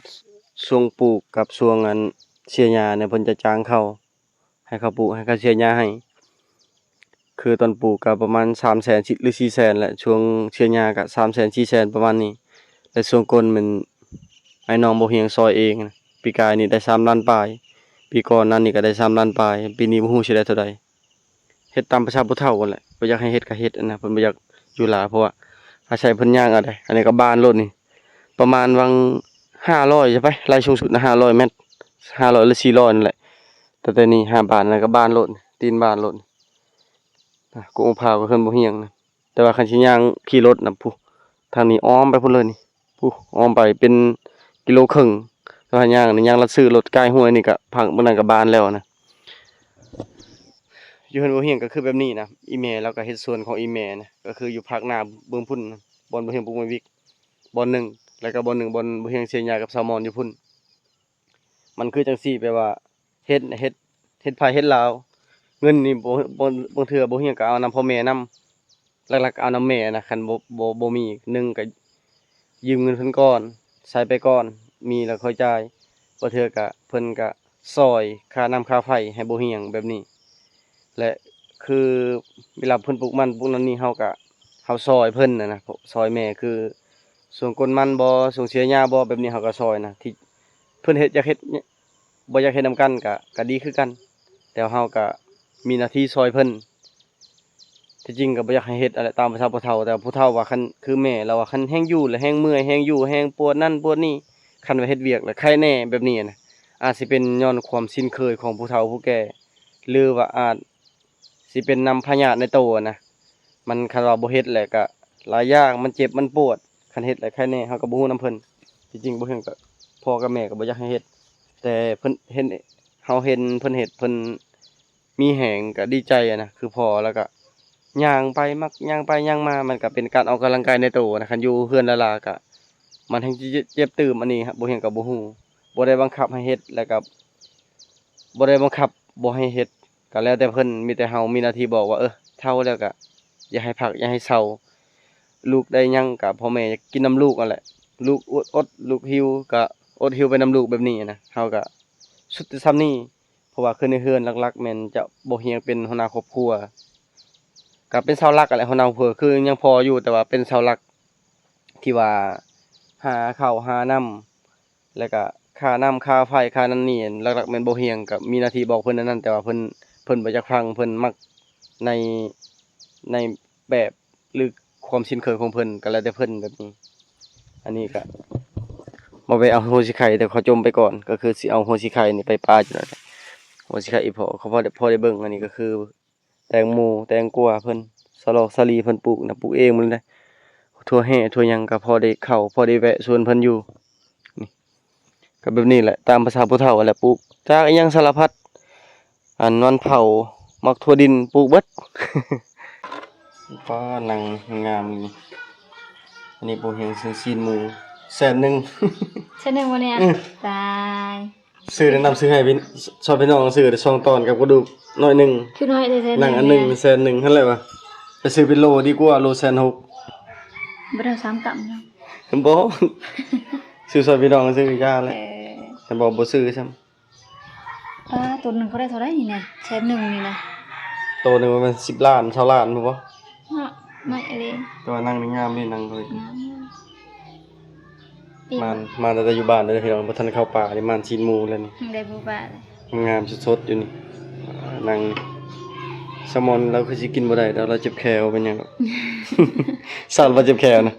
ຊ່ວງປູກກັບຊ່ວງອັນເສຍຫຍ້ານີ້ ເພິ່ນຈະຈ້າງເຂົາ ໃຫ້ເຂົາປູກ ໃຫ້ເຂົາເສຍຫຍ້າໃຫ້. ຄືຕອນປູກກໍປະມານສາມແສນ ຫຼື ສີ່ແສນແຫຼະ ຊ່ວງເສຍຫຍ້າກໍສາມແສນ ສີ່ແສນ ປະມານນີ້. ແລະ ຊ່ວງກົ້ນແມ່ນອ້າຍນ້ອງບໍ່ຮຽງຊອຍເອງ. ປີກາຍນີ້ໄດ້ສາມລ້ານປາຍ ປີກ່ອນນັ້ນນີ້ກໍໄດ້ສາມລ້ານປາຍ ປີນີ້ບໍ່ຮູ້ຊິໄດ້ເທົ່າໃດ. ເຮັດຕາມພາສາຜູ້ເຖົ້າຫັ້ນແຫຼະ ບໍ່ຢາກໃຫ້ເຮັດກໍເຮັດຫັ້ນນະ ເພິ່ນບໍ່ຢາກຢູ່ຫຼາຍ ເພາະວ່າອາໄສເພິ່ນຍ່າງເອົາເດ້. ອັນນີ້ກໍບ້ານໂລດນີ້ ປະມານຫວ່າງຫ້າຮ້ອຍຊະໄປ ໄລ່ສູງສຸດນະ ຫ້າຮ້ອຍແມັດ ຫ້າຮ້ອຍ ຫຼື ສີ່ຮ້ອຍນັ້ນແຫຼະ. ແຕ່ ແຕ່ນີ້ຫາບ້ານ ແລ້ວກໍບ້ານໂລດ ຕີນບ້ານໂລດ. ນະ ກົກໝາກພ້າວກໍເຮືອນບໍ່ຮຽງນະ ແຕ່ວ່າຄັນຊິຍ່າງຂີ່ລົດນະ ພຸ້ນ ທາງນີ້ອ້ອມໄປພຸ້ນເລີຍນີ້ ພຸ້ນ ອ້ອມໄປເປັນກິໂລເຄິ່ງ. ແຕ່ວ່າຍ່າງນີ້ ຍ່າງລັດຊື່ລົດກ້າຍຫ້ວຍນີ້ກະພັກ ເບິ່ງນັ້ນກະບ້ານແລ້ວນະ. ຢູ່ເຮືອນບໍ່ຮຽງກໍຄືແບບນີ້ນະ ອີ່ແມ່ລາວກໍເຮັດສວນຂອງອີ່ແມ່ນະ ກໍຄືຢູ່ພາກໜ້າເບື້ອງພຸ້ນນະ ບ່ອນບໍ່ຮຽງປູກໝາກວິກບ່ອນໜຶ່ງ ແລ້ວກໍບ່ອນໜຶ່ງບ່ອນບໍ່ຮຽງເສຍຫຍ້າກັບສາວມອນຢູ່ພຸ້ນ. ມັນຄືຈັ່ງຊີ້ ແປວ່າເຮັດ ເຮັດ ເຮັດໃຜເຮັດລາວ. ເງິນນີ້ບໍ່ ບໍ່ ບາງເທື່ອບໍ່ຮຽງກໍເອົານຳພໍ່ແມ່ນຳ ຫຼັກໆກໍເອົານຳແມ່ນະ ຄັນບໍ່ ບໍ່ ບໍ່ມີ. ໜຶ່ງກໍຢືມເງິນເພິ່ນກ່ອນ ໃຊ້ໄປກ່ອນ ມີແລ້ວຄ່ອຍຈ່າຍ. ບາງເທື່ອກໍເພິ່ນກໍຊ່ອຍຄ່ານ້ຳຄ່າໄຟໃຫ້ບໍ່ຮຽງແບບນີ້. ແລະ ຄືເວລາເພິ່ນປູກມັນປູກນັ້ນນີ້ ເຮົາກະ ເຮົາຊ່ອຍເພິ່ນຫັ້ນນະ ຊ່ອຍແມ່ ຄືຊ່ວງກົ້ນມັນບໍ ຊ່ວງເສຍຫຍ້າບໍ ແບບນີ້ເຮົາກະຊ່ອຍນະ ທີ່ເພິ່ນເຮັດ ຢາກເຮັດ ບໍ່ຢາກເຮັດນຳກັນກະ ກະດີຄືກັນ ແຕ່ເຮົາກະມີໜ້າທີ່ຊ່ອຍເພິ່ນ. ທີ່ຈິງກໍບໍ່ຢາກໃຫ້ເຮັດຫັ້ນແຫຼະ ຕາມພາສາຜູ້ເຖົ້າ ແຕ່ວ່າຜູ້ເຖົ້າວ່າຄັນ ຄືແມ່ລາວວ່າ ຄັນແຮງຢູ່ແລ້ວແຮງເມື່ອຍ ແຮງຢູ່ແຮງປວດນັ້ນປວດນີ້ ຄັນວ່າເຮັດວຽກແລ້ວໄຄແນ່ແບບນີ້ນະ ອາດຊິເປັນຍ້ອນຄວາມຊິນເຄີຍຂອງຜູ້ເຖົ້າຜູ້ແກ່ ຫຼືວ່າອາດຊິເປັນນຳພະຍາດໃນໂຕນະ ມັນ ຄັນວ່າບໍ່ເຮັດແລ້ວກໍຫຼາຍຢ່າງ ມັນເຈັບມັນປວດ ຄັນເຮັດແລ້ວໄຄແນ່ ເຮົາກໍບໍ່ຮູ້ນຳເພິ່ນ. ທີ່ຈິງບໍ່ເຫັນກໍ ພໍ່ກັບແມ່ກໍບໍ່ຢາກໃຫ້ເຮັດ ແຕ່ເພິ່ນເຫັນ ເຮົາເຫັນເພິ່ນເຮັດ ເພິ່ນ ມີແຮງກໍດີໃຈນະ ຄືພໍ່ ແລ້ວກໍຍ່າງໄປ ມັກຍ່າງໄປຍ່າງມາ ມັນກໍເປັນການອອກກຳລັງກາຍໃນໂຕນະ. ຄັນຢູ່ເຮືອນລ້າໆກໍ ມັນແຮງເຈັບຕື່ມ. ອັນນີ້ບໍ່ເຮັດກໍບໍ່ຮູ້ ບໍ່ໄດ້ບັງຄັບໃຫ້ເຮັດ ແລ້ວກໍບໍ່ໄດ້ບັງຄັບບໍ່ໃຫ້ເຮັດ ກໍແລ້ວແຕ່ເພິ່ນ. ມີແຕ່ເຮົາມີໜ້າທີ່ບອກວ່າ ເອີ ເຖົ້າແລ້ວກໍຢ່າໃຫ້ພັກ ຢ່າໃຫ້ເຊົາ ລູກໄດ້ຫຍັງກໍ ພໍ່ແມ່ຢາກກິນນຳລູກຫັ້ນແຫຼະ ລູກອົດ ອົດ ລູກຫິວກໍອົດຫິວໄປນຳລູກແບບນີ້ນະ. ເຮົາກໍສຸດແຕ່ສ່ຳນີ້ ເພາະວ່າຄືໃນເຮືອນຫຼັກໆແມ່ນຈະບໍ່ຮຽງເປັນຫົວໜ້າຄອບຄົວ ກໍເປັນເສົາຫຼັກຫັ້ນແຫຼະ ຫົວໜ້າຄອບຄົວ ຄືຍັງພໍຢູ່ ແຕ່ວ່າເປັນເສົາຫຼັກທີ່ວ່າຫາເຂົ້າຫານ້ຳ ແລ້ວກະຄ່ານ້ຳຄ່າໄຟຄ່ານັ້ນນີ້ ຫຼັກໆແມ່ນບໍ່ຮຽງ ກໍມີໜ້າທີ່ບອກເພິ່ນອັນນັ້ນ ແຕ່ວ່າເພິ່ນ ເພິ່ນບໍ່ຢາກຟັງ ເພິ່ນມັກໃນ ໃນແບບ ຫຼື ຄວາມຊິນເຄີຍຂອງເພິ່ນ ກໍແລ້ວແຕ່ເພິ່ນແບບນີ້. ອັນນີ້ກໍບໍ່ໄປເອົາຫົວສີໄຄ ແຕ່ເຂົາຈົ່ມໄປກ່ອນ ກໍຄືຊິເອົາຫົວສີໄຄນີ້ໄປປາຢູ່ນັ້ນແຫຼະ ຫົວສີໄຄອີ່ພໍ່ ເຂົາພໍໄດ້ ພໍໄດ້ເບິ່ງ. ອັນນີ້ກໍຄື ແຕງໂມ ແຕງກວາເພິ່ນ ສະຫຼອກສະຫຼີເພິ່ນປູກນະ ປູກເອງໝົດເລີຍ ຖົ່ວແຮ່ຖົ່ວຫຍັງກໍພໍໄດ້ເຂົ້າ ພໍໄດ້ແວະສວນເພິ່ນຢູ່. ນີ້ກໍແບບນີ້ແຫຼະ ຕາມພາສາຜູ້ເຖົ້າຫັ້ນແຫຼະ ປູກຈາກອີ່ຫຍັງສາລະພັດ ອັນ ມັນເຜົາ ໝາກຖົ່ວດິນ ປູກເບິດ. ປ້າ ນັ່ງງາມນີ້ ອັນນີ້ບໍ່ຮຽງຊື້ຊີ້ນໝູ ແສນໜຶ່ງ ແສນໜຶ່ງບໍ່ນີ້? ອື ຕາຍ. ຊື້ແນະນຳ ຊື້ໃຫ້ພີ່ ຊ່ອຍພີ່ນ້ອງ ຊື້ໄດ້ສອງຕອນກັບກະດູກໜ້ອຍໜຶ່ງ ຄືໜ້ອຍແທ້ໆ ໜັງອັນໜຶ່ງແສນໜຶ່ງຫັ້ນແຫຼະວ່າ ໄປຊື້ເປັນໂລດີກວ່າ ໂລແສນຫົກ ບໍ່ໄດ້ເອົາສາມກຳເນາະ ບໍ່ ຊື້ຊ່ອຍພີ່ນ້ອງ ຊື້ຢາແຫຼະ ເອີ ແຕ່ບໍ່ ບໍ່ຊື້ຊ້ຳ. ປາ ໂຕໜຶ່ງເຂົາໄດ້ເທົ່າໃດນີ້ນະ ແສນໜຶ່ງນີ້ນະ ໂຕໜຶ່ງປະມານສິບລ້ານ ຊາວລ້ານພຸ້ນບໍ່ ເນາະ ນ້ອຍອີ່ຫຼີ ແຕ່ວ່ານັ່ງນີ້ງາມເດ້ ນັ່ງເລີຍ ງາມ ມານ ມາຕັ້ງແຕ່ຢູ່ບ້ານເດີພີ່ນ້ອງ ບໍ່ທັນເຂົ້າປ່ານີ້ ມານຊີ້ນໝູແລ້ວນີ້ ໄດ້ໝູປ່າແລ້ວ ງາມສົດໆຢູ່ນີ້ ນັ່ງ ສາວມອນລາວຄືຊິກິນບໍ່ໄດ້ດອກ ລາວເຈັບແຂ້ວ ເປັນຫຍັງດອກ ຊາວວ່າເຈັບແຂ້ວນະ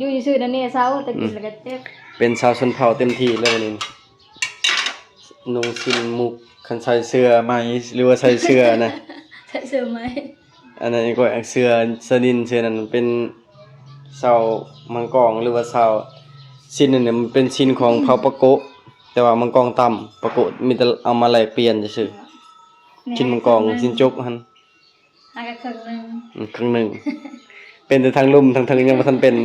ຢູ່ຊື່ໆນັ້ນນີ້ເຊົາ ແຕ່ກິນແລ້ວກໍເຈັບ ເປັນຊາວຊົນເຜົ່າເຕັມທີ່ແລ້ວນີ້ ນຸ່ງສິ້ນມຸກ ຄັນໃສ່ເສື້ອໄໝ ຫຼືວ່າໃສ່ເສື້ອນະ ໃສ່ເສື້ອໄໝ ອັນນັ້ນກໍເສື້ອສະໜິ່ນ ເສື້ອນັ້ນເປັນຊາວມັງກອງ ຫຼືວ່າຊາວ ສິ້ນນັ້ນມັນເປັນສິ້ນຂອງເຜົ່າປາໂກະ ແຕ່ວ່າມັງກອງຕ່ຳ ປາໂກະມີແຕ່ເອົາມາແລກປ່ຽນຊື່ໆ ຊິ້ນມັງກອງ ຊິ້ນຈົກຫັ້ນ ຫາກໍເຄິ່ງໜຶ່ງ ອືມ ເຄິ່ງໜຶ່ງ ເປັນແຕ່ທາງລຸ່ມ ທາງເທິງຍັງບໍ່ທັນເປັນ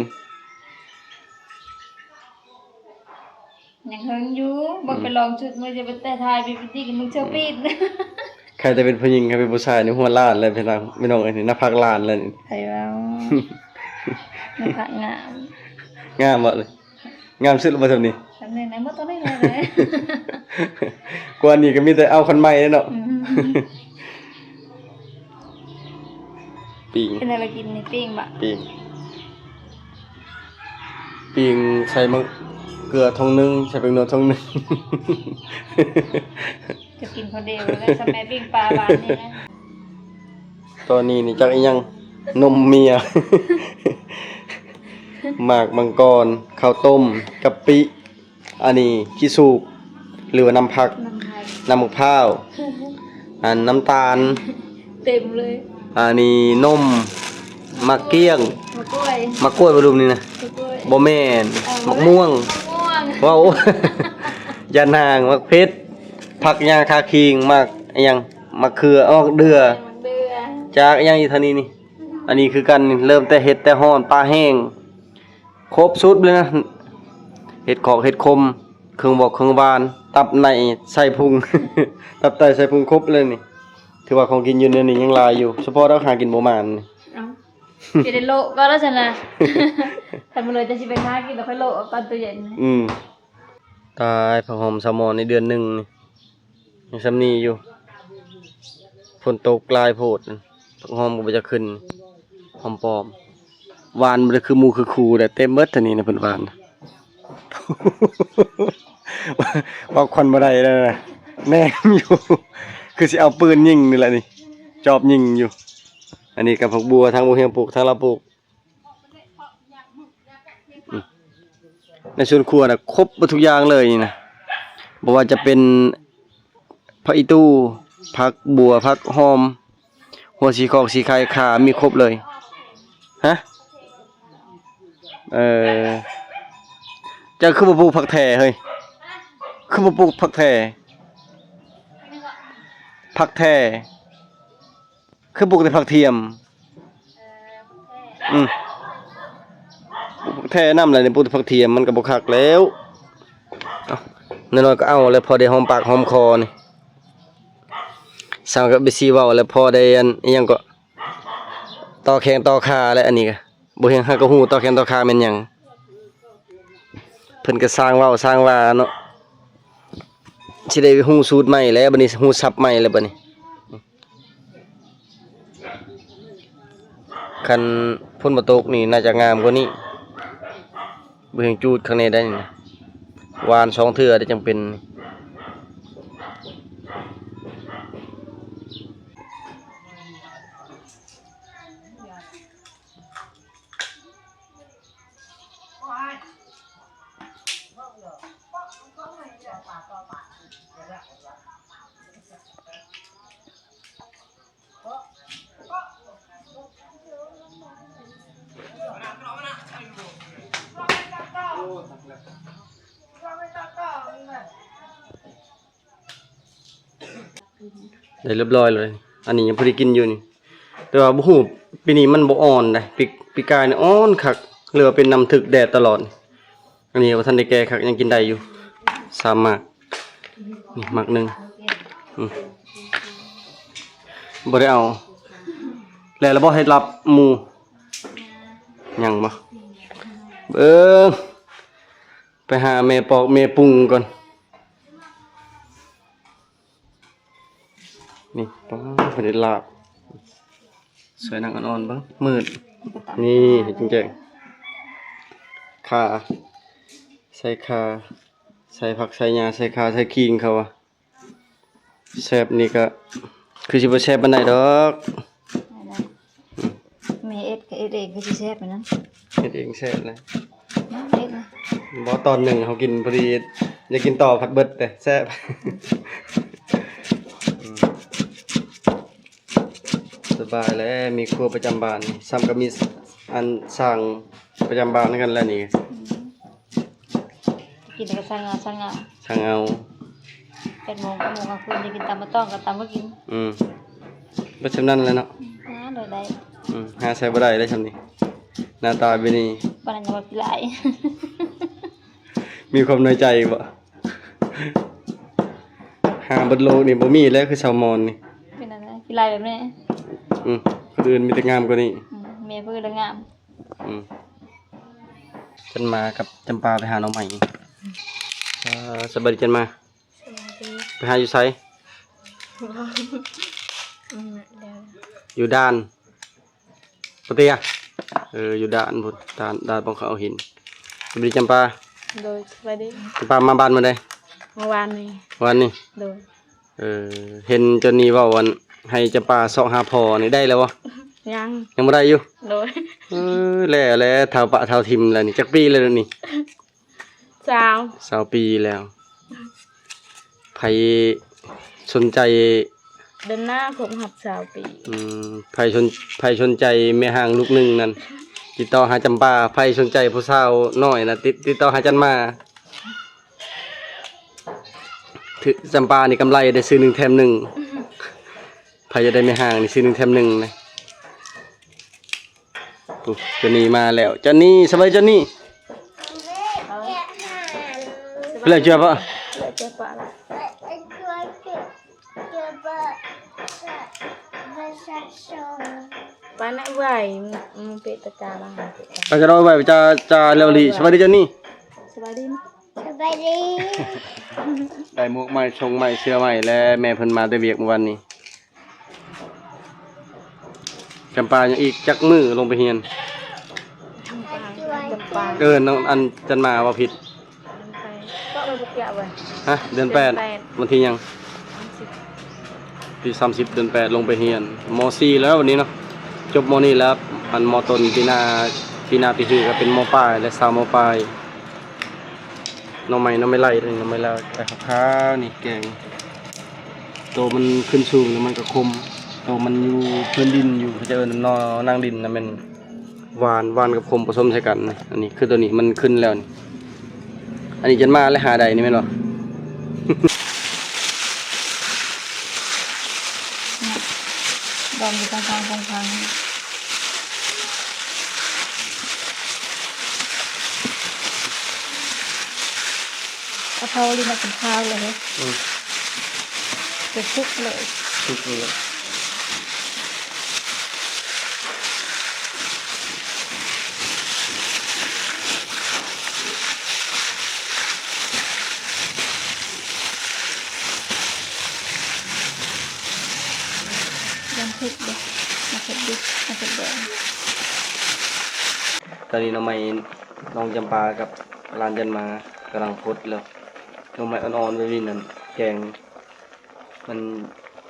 ຍັງເຫິງຢູ່ ບໍ່ ອືມ ໄປລອງຊຸດ ມື້ຈະໄປແຕ່ຖ່າຍ ໄປຕິກ ມຶງເຊີປີດ ໃຄແຕ່ເປັນຜູ້ຍິງ ຄັນເປັນຜູ້ຊາຍນີ້ ຫົວລ້ານແລ້ວ ພີ່ນ້ອງ ພີ່ນ້ອງເອີຍ ໜ້າຜາກລ້ານແລ້ວນີ້ ໃຜເວົ້າ ໜ້າຜາກງາມ ງາມບໍ່? ງາມສຸດແລ້ວບໍ່ຊ່ຳນີ້? ຊ່ຳນີ້ນະ ໝົດຕົວນີ້ແຫຼະ ກວ່ານີ້ກໍມີແຕ່ເອົາຄັນໃໝ່ເນາະ ອືມ ປີ້ງ ເປັນອະໄລກິນນີ້? ປີ້ງບໍ? ປີ້ງ ປີ້ງໃສ່ໝາກເກືອຖົງໜຶ່ງ ໃສ່ແປ້ງນົວຖົງໜຶ່ງ ຈະກິນຄົນດຽວແລ້ວ ສ່ຳແມ່ປີ້ງປາຫວານນີ້ນະ. ຕອນນີ້ນີ້ຈັກອີ່ຫຍັງ ນົມເມຍ ໝາກມັງກອນ ເຂົ້າຕົ້ມ ກະປິ ອັນນີ້ຂີ້ສູບ ຫຼືວ່ານ້ຳຜັກ ນ້ຳຜັກ ນ້ຳໝາກພ້າວ ອັນ ນ້ຳຕານ ເຕັມເລີຍ ອັນນີ້ນົມ ໝາກກ້ຽງ ໝາກກ້ວຍ ໝາກກ້ວຍບໍ່ລຸມນີ້ນະ ໝາກກ້ວຍ ບໍ່ແມ່ນ ເອີ ໝາກມ່ວງ ໝາກມ່ວງ ເວົ້າ ຢ່ານາງ ໝາກເຜັດ ຜັກຫຍ້າຄາຄີງ ໝາກອີ່ຫຍັງ ໝາກເຂືອ ໝາກເດືອ ໝາກເດືອ ຈັກອີ່ຫຍັງຢູ່ທາງນີ້ນີ້ ອັນນີ້ຄືກັນ ເລີ່ມແຕ່ເຫັດແຕ່ຮ້ອນ ປາແຫ້ງ ຄົບສຸດເລີຍນະ ເຫັດຂອກເຫັດຂົມ ເຄື່ອງຫວອກເຄື່ອງຫວານ ຕັບໄຕໄສ້ພຸງ ຕັບໄຕໄສ້ພຸງຄົບເລີຍນີ້ ຖືວ່າຂອງກິນຢູ່ໃນນີ້ຍັງຫຼາຍຢູ່ ສະເພາະເຮົາຫາກິນບໍ່ໝານນີ້ ເອົ້າ ຊິໄດ້ໂລະກ່ອນແລ້ວຊັ້ນນະ ຄັນມື້ເລີຍຈະຊິໄປຫາກິນແລ້ວຄ່ອຍໂລະເອົາກ່ອນ ຕູ້ເຢັນ ອືມ ຕາຍ ຜັກຫອມສາວມອນໃນເດືອນໜຶ່ງນີ້ ຍັງສ່ຳນີ້ຢູ່ ຝົນຕົກຫຼາຍໂພດ ຜັກຫອມກໍບໍ່ຢາກຂຶ້ນ ຫອມປ້ອມ ຫວານບໍ່ໄດ້ຄືໝູ່ຄືຄູ່ແຫຼະ ເຕັມເບິດທາງນີ້ນະ ເພິ່ນຫວານ ເວົ້າຄວັນບໍ່ໄດ້ແລ້ວນະ ແນມຢູ່ ຄືຊິເອົາປືນຍິງນີ້ແຫຼະນີ້ ຈອບຍິງຢູ່. ອັນນີ້ກໍຜັກບົ່ວ ທາງບໍ່ຮຽງປູກ ທາງລາວປູກ. ອືມ ໃນສວນຄົວນະຄົບເບິດທຸກຢ່າງເລີຍນີ້ນະ ບໍ່ວ່າຈະເປັນຜັກອີ່ຕູ່ ຜັກບົ່ວ ຜັກຫອມ ຫົວສີຄອກສີໄຄ ຂ່າ ມີຄົບເລີຍ. ຮະ? ເອີ ເຈົ້າຄືບໍ່ປູກຜັກແທເຮີ້ຍ? ຄືບໍ່ປູກຜັກແທ? ຜັກແທ ຄືປູກແຕ່ຜັກທຽມ? ອືມ ປູກແທນຳແຫຼະນີ້ ປູກແຕ່ຜັກທຽມມັນກໍບໍ່ຄັກແລ້ວ. ເອົາ ນ້ອຍໆກໍເອົາແຫຼະ ພໍໄດ້ຫອມປາກຫອມຄໍນີ້. ຊ່າງກໍໄປຊິເວົ້າແລ້ວ ພໍໄດ້ອັນ ອີ່ຫຍັງກໍ ຕໍ່ແຂ້ງຕໍ່ຂາແຫຼະ. ອັນນີ້ກໍບໍ່ເຫັນ ຫາກໍຮູ້ຕໍ່ແຂ້ງຕໍ່ຂາແມ່ນຫຍັງ. ເພິ່ນກໍຊ່າງເວົ້າຊ່າງວ່າເນາະ ຊິໄດ້ຮູ້ສູດໃໝ່ແລ້ວ ບັດນີ້ຮູ້ສັບໃໝ່ແລ້ວບັດນີ້. ຄັນຝົນບໍ່ຕົກນີ້ ໜ້າຈະງາມກວ່ານີ້. ບໍ່ແຮ່ງຈູດຂ້າງໃນໄດ້ນີ້ນະ ຫວ່ານສອງເທື່ອໄດ້ຈັ່ງເປັນ. ໄດ້ຮຽບຮ້ອຍເລີຍ. ອັນນີ້ຍັງພໍໄດ້ກິນຢູ່ນີ້ ແຕ່ວ່າບໍ່ຮູ້ປີນີ້ມັນບໍ່ອ່ອນໃດ໋. ປີ ປີກາຍນີ້ອ່ອນຄັກ ຫຼືວ່າເປັນນ້ຳຖືກແດດຕະຫຼອດ. ອັນນີ້ບໍ່ທັນໄດ້ແກ່ຄັກ ຍັງກິນໄດ້ຢູ່ ສາມໝາກ. ນີ້ໝາກໜຶ່ງ ອືມ ບໍ່ໄດ້ເອົາ. ແລ້ວລະບໍ່ເຮັດລັບໝູ່? ຍັງບໍ່? ເບິ່ງ ໄປຫາແມ່ປອກແມ່ປຸງກ່ອນ. ນີ້ ປ້າ ເພິ່ນເຮັດລາບ ຊ່ວຍນາງອ່ອນໆເບິ່ງ ມືດ. ນີ້ ເຮັດແກງ ຂ່າ ໃສ່ຂ່າ ໃສ່ຜັກ ໃສ່ຫຍ້າ ໃສ່ຂ່າ ໃສ່ຂີງ ເຂົາວ່າແຊບ. ນີ້ກໍຄືຊິບໍ່ແຊບປານໃດດອກ. ແມ່ເຮັດກໍເຮັດເອງ ຄືຊິແຊບປານນັ້ນ. ເຮັດເອງແຊບແຫຼະ. ເຮັດນະ ບໍ່ ຕອນໜຶ່ງເຮົາກິນພໍດີ ຢາກກິນຕໍ່ ພັດເບິດເດ້ ແຊບ. ອືມ ສະບາຍແຫຼະ ມີຄົວປະຈຳບ້ານ ສ່ຳກໍມີ ອັນ ຊ່າງປະຈຳບ້ານຄືກັນແຫຼະນີ້. ອືມ ກິນແລ້ວກໍສັ່ງເອົາ ສັ່ງເອົາ ສັ່ງເອົາ. ແປດໂມງ ເກົ້າໂມງກາງຄືນ ຢາກກິນຕຳບັກຕອງກໍຕຳມາກິນ. ອືມ ເບິດສ່ຳນັ້ນແຫຼະເນາະ. ອືມ ຫາໂດຍໄດ້. ອືມ ຫາໃສ່ບໍ່ໄດ້ເດ້ສ່ຳນີ້ ໜ້າຕາແບບນີ້. ປານນັ້ນກໍວ່າຂີ້ລ້າຍ. ມີຄວາມນ້ອຍໃຈບໍ່? ຫາເບິດໂລກນີ້ບໍ່ມີແລ້ວ ຄືຊາວມອນນີ້. ເປັນອັນໃດ? ຂີ້ລ້າຍແບບນີ້. ອືມ ຄົນອື່ນມີແຕ່ງາມກວ່ານີ້. ອືມ ແມ່ເພິ່ນລະງາມ. ອືມ ຈັນມາກັບຈຳປາໄປຫາໜໍ່ໄມ້. ອ່າ ສະບາຍດີຈັນມາ. ສະບາຍດີ. ໄປຫາຢູ່ໃສ? ອືມ ຢູ່ດ່ານ ປະເຕຍ. ເອີ ຢູ່ດ່ານພຸ້ນ ດ່ານ ດ່ານປອງເຂົາເອົາຫີນ. ສະບາຍດີຈຳປາ. ໂດຍ ສະບາຍດີ. ຈຳປາມາບ້ານມື້ໃດ? ເມື່ອວານນີ້. ວານນີ້? ໂດຍ. ເອີ ເຫັນຈອນນີເວົ້າ ອັນ ໃຫ້ຈຳປາຊອກຫາພໍ່ນີ້ ໄດ້ແລ້ວບໍ່? ຍັງ ຍັງບໍ່ໄດ້ຢູ່? ໂດຍ. ເອີ ແລ້ວ ແລ້ວ ທ້າວປະທ້າວຖິ້ມແລ້ວນີ້ ຈັກປີແລ້ວນີ້? ຊາວ ຊາວປີແລ້ວ. ໃຜສົນໃຈ ເດືອນໜ້າຄົບຮອບຊາວປີ. ອືມ ໃຜສົນ ໃຜສົນໃຈແມ່ຮ້າງລູກໜຶ່ງນັ້ນ ຕິດຕໍ່ຫາຈຳປາ. ໃຜສົນໃຈຜູ້ສາວນ້ອຍນະ ຕິດ ຕິດຕໍ່ຫາຈັນມາ. ຖືກ ຈຳປານີ້ກຳໄລໄດ້ ຊື້ໜຶ່ງແຖມໜຶ່ງ. ໃຜຢາກໄດ້ແມ່ຮ້າງນີ້ ຊື້ໜຶ່ງແຖມໜຶ່ງນະ. ໂອ້ ຈອນນີມາແລ້ວ ຈອນນີ. ສະບາຍດີ ຈອນນີ. ເອົາ ເປັນໄລເຈົ້າປະ? ເຈົ້າປະລະ ປານະໄວ ມັນເປະຕະກາລະ. ອາຈານເອົາໄວ້ ຈາ ຈາແລ້ວລີ. ສະບາຍດີ ຈອນນີ. ສະບາຍດີ. ສະບາຍດີ. ໄດ້ໝວກໃໝ່ ຊົງໃໝ່ ເສື້ອໃໝ່ ແລະ ແມ່ເພິ່ນມາແຕ່ວຽກມື້ວານນີ້. ຈຳປາຍັງອີກຈັກມື້ລົງໄປຮຽນ? ຈຳປາ ຈຳປາ ເອີ ນ້ອງ ອັນ ຈັນມາເວົ້າຜິດ. ໄປ ເກາະ ຮະ ເດືອນແປດ ເດືອນແປດ ວັນທີຫຍັງ? ສາມສິບ ທີສາມສິບ ເດືອນແປດ ລົງໄປຮຽນ ມໍສີ່ແລ້ວບັດນີ້ເນາະ. ຈົບມໍນີ້ແລ້ວ ອັນ ມໍຕົ້ນ ປີໜ້າ ປີໜ້າປີຮືກໍເປັນມໍປາຍ ແລະ ຊາວມໍປາຍ. ໜໍ່ໄມ້ ໜໍ່ໄມ້ໄລ່ ໜໍ່ໄມ້ລາວ ຂາວໆ ນີ້ແກງ. ໂຕມັນຂຶ້ນສູງແລ້ວມັນກໍຂົມ. ໂຕມັນຢູ່ພື້ນດິນຢູ່ ເຂົາເຈົ້າເອີ້ນໜໍ່ນາງດິນນະ ແມ່ນຫວານ ຫວານກັບຂົມປະສົມໃສ່ກັນ. ອັນນີ້ຄືໂຕນີ້ມັນຂຶ້ນແລ້ວນີ້. ອັນນີ້ຈົນມາແລ້ວຫາໄດ້ນີ້ແມ່ນບໍ່? ດອງຢູ່ກາງໆ ກາງໆ. ກະເພົານີ້ມັນເປັນຄາວເລີຍເດ້. ອືມ ເປັນສຸກເລີຍ ສຸກເລີຍ. ຍັງເຜັດເດ້ ຍັງເຜັດດິບ ຍັງເຜັດແດງ. ຕອນນີ້ໜໍ່ໄມ້ນ້ອງຈຳປາກັບຫຼານຈັນມາກຳລັງຟົດແລ້ວ. ໜໍ່ໄມ້ອ່ອນໆ ແບບນີ້ນັ້ນ ແກງມັນ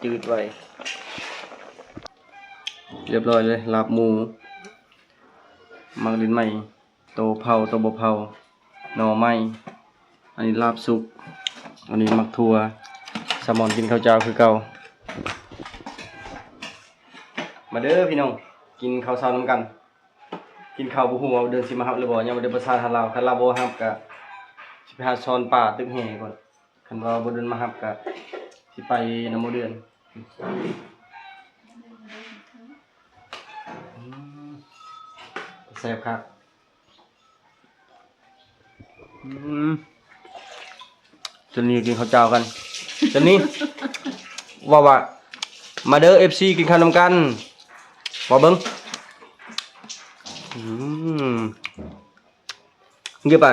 ຈືດໄວ. ຮຽບຮ້ອຍເລີຍ ລາບໝູ ໝາກດິນໄມ້ ໂຕເຜົາ ໂຕບໍ່ເຜົາ ໜໍ່ໄມ້. ອັນນີ້ລາບສຸກ. ອັນນີ້ໝາກຖົ່ວ. ສາວມອນກິນເຂົ້າເຈົ້າຄືເກົ່າ. ມາເດີພີ່ນ້ອງ ກິນເຂົ້າເຊົ້ານຳກັນ. ກິນເຂົ້າບໍ່ຮູ້ວ່າເດືອນຊິມາຮັບຫຼືບໍ່ ຍັງບໍ່ໄດ້ປະສານຫາລາວ. ຄັນລາວບໍ່ຮັບກະຊິໄປຫາຊ້ອນປາຕຶກແຮ່ກ່ອນ. ຄັນວ່າບໍ່ເດືອນມາຮັບກະຊິໄປນຳບໍ່ເດືອນ. ອືມ ແຊບຄັກ. ອືມ ເຈົ້ານີ້ກິນເຂົ້າເຈົ້າກັນ. ເຈົ້ານີ້ເວົ້າວ່າ ມາເດີ ເອັຟຊີ ກິນເຂົ້ານຳກັນ. ເວົ້າເບິ່ງ. ອືມ ກິນໄປ.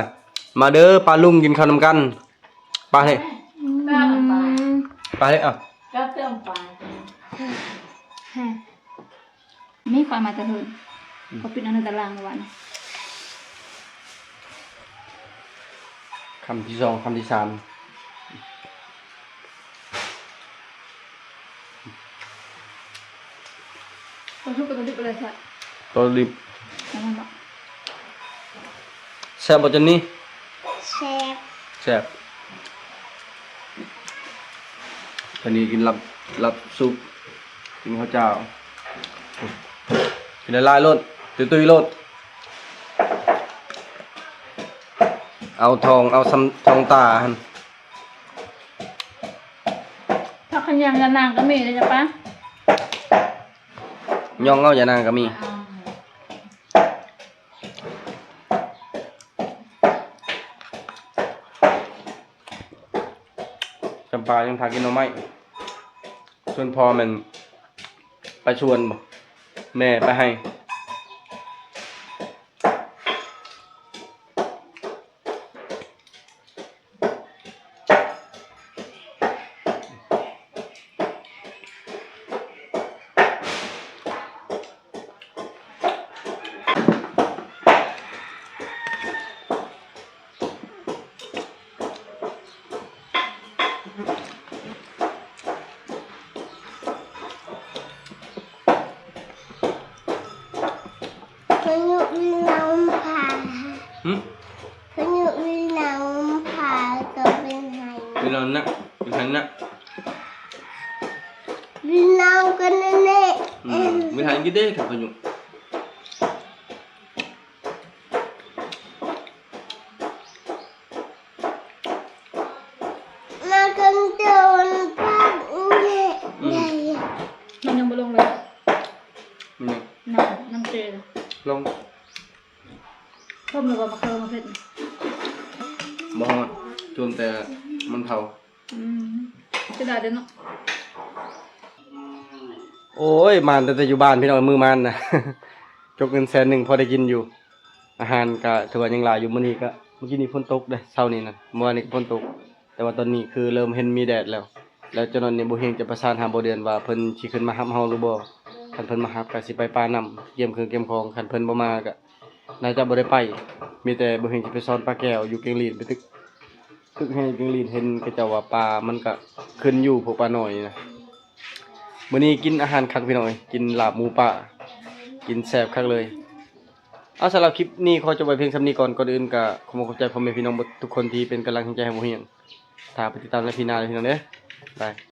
ມາເດີ ປ້າລຸງກິນເຂົ້ານຳກັນ. ໄປເລີຍ ອືມ ໄປເລີຍ ເອົາ ກັບເຕີມປາ. ແຮະ ມີຂ້ອຍມາແຕ່ເຫິງ ອືມ ເຂົາປິດເອົາໃນຕາລາງເມື່ອວານ. ຄຳທີສອງ ຄຳທີສາມ. ປາຊຸກກັບປາດິບເລີຍແຊບ. ປາດິບ ແຊບບໍ່ ເຈົ້ານີ້? ແຊບ ແຊບ. ຕອນນີ້ກິນລາບ ລາບສຸກ ກິນເຂົ້າເຈົ້າ. ກິນຫຼາຍໆໂລດ ຕຸ້ຍໆໂລດ. ເອົາທ້ອງ ເອົາສ່ຳທ້ອງຕາຫັ້ນ. ຜັກຂະຫຍັງ ຢານາງກໍມີເດ້ ຈະປາ ຍ່ອງເອົາ ຢານາງກໍມີ. ຈຳປາຍັງຖ້າກິນໜໍ່ໄມ້ ສ່ວນພໍ່ແມ່ນໄປສວນບໍ ແມ່ໄປໄຮ່. ພາຍຸວິນາວພາ ຫຶ? ພາຍຸວິນາວພາກໍເປັນໄຫ ວິນາວນະ ເປັນໄຫນະ ວິນາວກັນແນ່. ອືມ ເປັນໄຫກິເດ້ ຖ້າພາຍຸ. ມາກັນໂດນພັກແນ່ ອືມ ມັນຍັງບໍ່ລົງເລີຍ ມັນຍັງ ນ້ຳ ນ້ຳເຈ ລົງ ຕົ້ມແລ້ວບໍ່ ມະເຂືອ ມະເຜັດ? ບໍ່ຮອດ ໂຈມແຕ່ມັນເຜົາ. ອືມ ເສຍດາຍເດ້ເນາະ. ໂອ້ຍ ມານແຕ່ ແຕ່ຢູ່ບ້ານພີ່ນ້ອງ ມື້ມານນະ ຈົກເງິນແສນໜຶ່ງພໍໄດ້ກິນຢູ່. ອາຫານກະຖືວ່າຍັງຫຼາຍຢູ່. ມື້ນີ້ກະ ມື້ກີ້ນີ້ຝົນຕົກເດ້ ເຊົ້ານີ້ນະ ມື້ວານນີ້ກະຝົນຕົກ ແຕ່ວ່າຕອນນີ້ຄືເລີ່ມເຫັນມີແດດແລ້ວ. ແລ້ວເຈົ້າໜ້ອຍນີ້ບໍ່ຮຽງຈະປະສານຫາບໍ່ເດືອນວ່າເພິ່ນຊິຂຶ້ນມາຮັບເຮົາຫຼືບໍ່. ຄັນເພິ່ນມາຮັບກະຊິໄປປານ້ຳ ກຽມເຄື່ອງກຽມຂອງ. ຄັນເພິ່ນບໍ່ມາກະໜ້າຈະບໍ່ໄດ້ໄປ. ມີແຕ່ບໍ່ຮຽງຊິໄປຊ້ອນປາແກ້ວຢູ່ແກ້ງລີ້ນໄປຕຶກ. ຝຶກໃຫ້ຈິງຫຼີດເຫັນເຂົາເຈົ້າວ່າປາມັນກະຂຶ້ນຢູ່ ພວກປານ້ອຍນີ້ນະ. ມື້ນີ້ກິນອາຫານຄັກພີ່ນ້ອງເອີຍ ກິນລາບໝູປ່າ ກິນແຊບຄັກເລີຍ. ເອົາ ສຳລັບຄລິບນີ້ຂໍຈົບໄວ້ພຽງສ່ຳນີ້ກ່ອນ. ກ່ອນອື່ນກະຂໍຂອບໃຈພໍ່ແມ່ພີ່ນ້ອງເບິດທຸກຄົນທີ່ເປັນກຳລັງແຮງໃຈໃຫ້ບໍ່ຫ່ຽງ. ຖ້າໄປຕິດຕາມໃນພີໜ້າເດີພີ່ນ້ອງເດີ. ບາຍ.